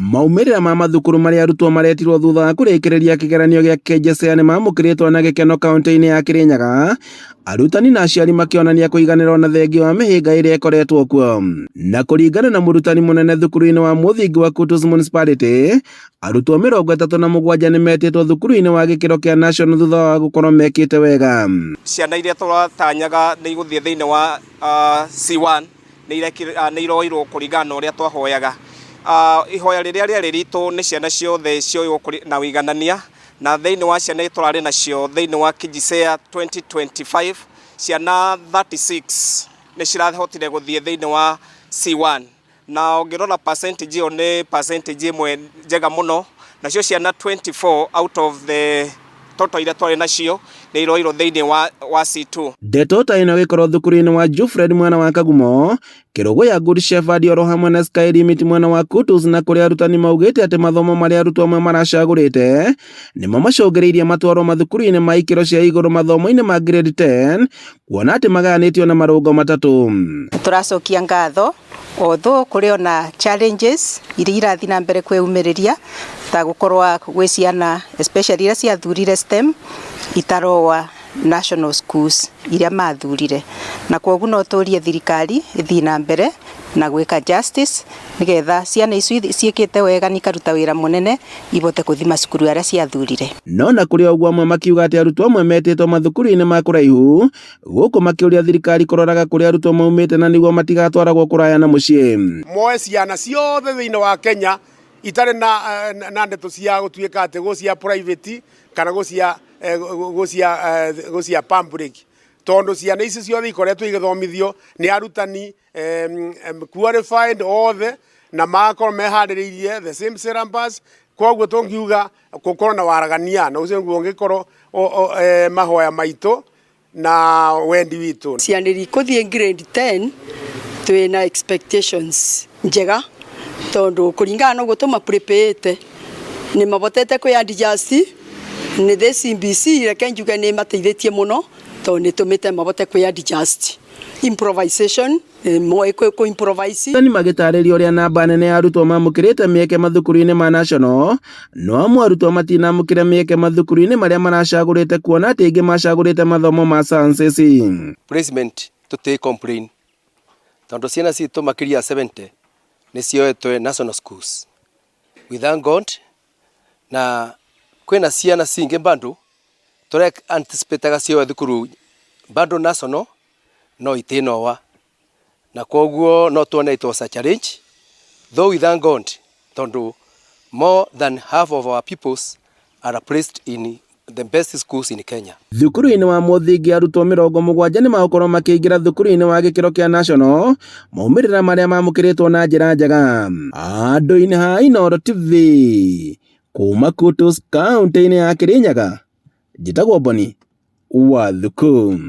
Maumĩrĩra ma mathukuru marĩa arutwo maretirwo thutha wa kũrĩkĩrĩria kĩgeranio gĩa KJSEA nĩ mamũkĩrĩtwo na gĩkeno kaunti-inĩ ya Kĩrĩnyaga, arutani na aciari makĩonania kũiganĩrwo na thengia wa mĩhĩnga ĩrĩa ĩkoretwo kuo. Na kũringana na mũrutani mũnene thukuru-inĩ wa mũthingi wa Kutus Municipality, arutwo 37 nĩ metĩtwo thukuru-inĩ wa gĩkĩro kĩa national thutha wa gũkorwo mekĩte wega. Ciana iria tũratanyaga nĩ igũthiĩ thĩinĩ wa C1 nĩ iroirwo kũringana na ũrĩa twahoyaga. Ihoya rĩrĩa rĩarĩ ritũ nĩ ciana ciothe cioywo na ũiganania, na thĩinĩ wa ciana iria tũrarĩ nacio thĩinĩ wa KJSEA 2025, ciana 36 nĩ cirahotire gũthiĩ thĩinĩ wa C1. Na ũngĩrora percentage ĩyo nĩ percentage ĩmwe njega mũno, nacio ciana 24 out of the total iria twarĩ nacio nĩ iroirwo thĩinĩ wa C2. Ndeto ta ĩno ĩgĩkorwo thukuru-inĩ wa Jufred mwena wa Kagumo, Kĩrũgũya Good Shepherd oro hamwe na Sky Limit mwena wa Kutus, na kũrĩa arutani maugĩte atĩ mathomo marĩa arutwo amwe maracagũrĩte nĩmo macũngĩrĩirie matwarwo mathukuru-inĩ ma ikĩro cia igũrũ mathomo-inĩ ma grade 10, kuona atĩ magayanĩtio na marũngo matatũ. Tũracokia ngatho although kũrĩ ona challenges iria irathiĩ na mbere kwĩyumĩrĩria, ta gũkorwo gwĩ ciana especially iria ciathurire STEM itaroa national schools iria mathurire, na kwoguo no tũrie thirikari ĩthiĩ na mbere na gwĩka justice nĩgetha ciana icio ciĩkĩte wega na ikaruta wĩra mũnene ibote gũthiĩ macukuru arĩa ciathurire. No na kũrĩ ũguo, amwe makiuga atĩ arutwo amwe metĩtwo mathukuru-inĩ ma kũraihu, gũkũ makĩũria thirikari kũroraga kũrĩa arutwo maumĩte na nĩguo matigatwaragwo kũraya na mũciĩ. Moe ciana ciothe thĩinĩ wa Kenya itarĩ na ndeto cia gũtuĩka atĩ gũ cia private kana gũ cia public, tondũ ciana ici ciothe ikoretwo igĩthomithio nĩ arutani qualified othe na magakorwo meharĩrĩirie the same syllabus. Koguo tũngiuga gũkorwo na waragania na ũcio nĩguo ũngĩkorwo mahoya maitũ na wendi witũ. Ciana iria ikũthiĩ grade 10 twĩna expectations njega, tondũ kũringana na ũguo tũmaprepare nĩ mabotete kwĩ adjust nĩ the CBC. Reke njuge nĩ mateithĩtie mũno, tondũ nĩ tũmĩte mabote kwĩ adjust, improvisation, moĩ kũ improvise. Arutani magĩtarĩria ũrĩa namba nene ya arutwo mamũkĩrĩte mĩeke mathukuru-inĩ ma national, no amwe arutwo matinamũkĩra mĩeke mathukuru-inĩ marĩa maracagũrĩte, kuona atĩ aingĩ macagũrĩte mathomo ma sciences. Placement tũtĩ complain, tondũ ciana citũ makĩria ya 70 nĩ cioetwe national schools. We thank God. Na kwĩna ciana cingĩ bado tũrĩa anticipataga cioe thukuru bado national no itinoa, na koguo no tuone it was a challenge, though we thank God tondu more than half of our pupils are placed in the best schools in Kenya. Thukuru-inĩ wa mũthingi, arutwo 70 nĩ magũkorwo makĩingĩra thukuru-inĩ wa gĩkĩro kĩa national, maumĩrĩra marĩa mamũkĩrĩtwo na njĩra njega. Andũ-inĩ ha Inooro TV kuma Kutus, kaunti-inĩ ya Kirinyaga, njĩtagwo Boni wa Thuku.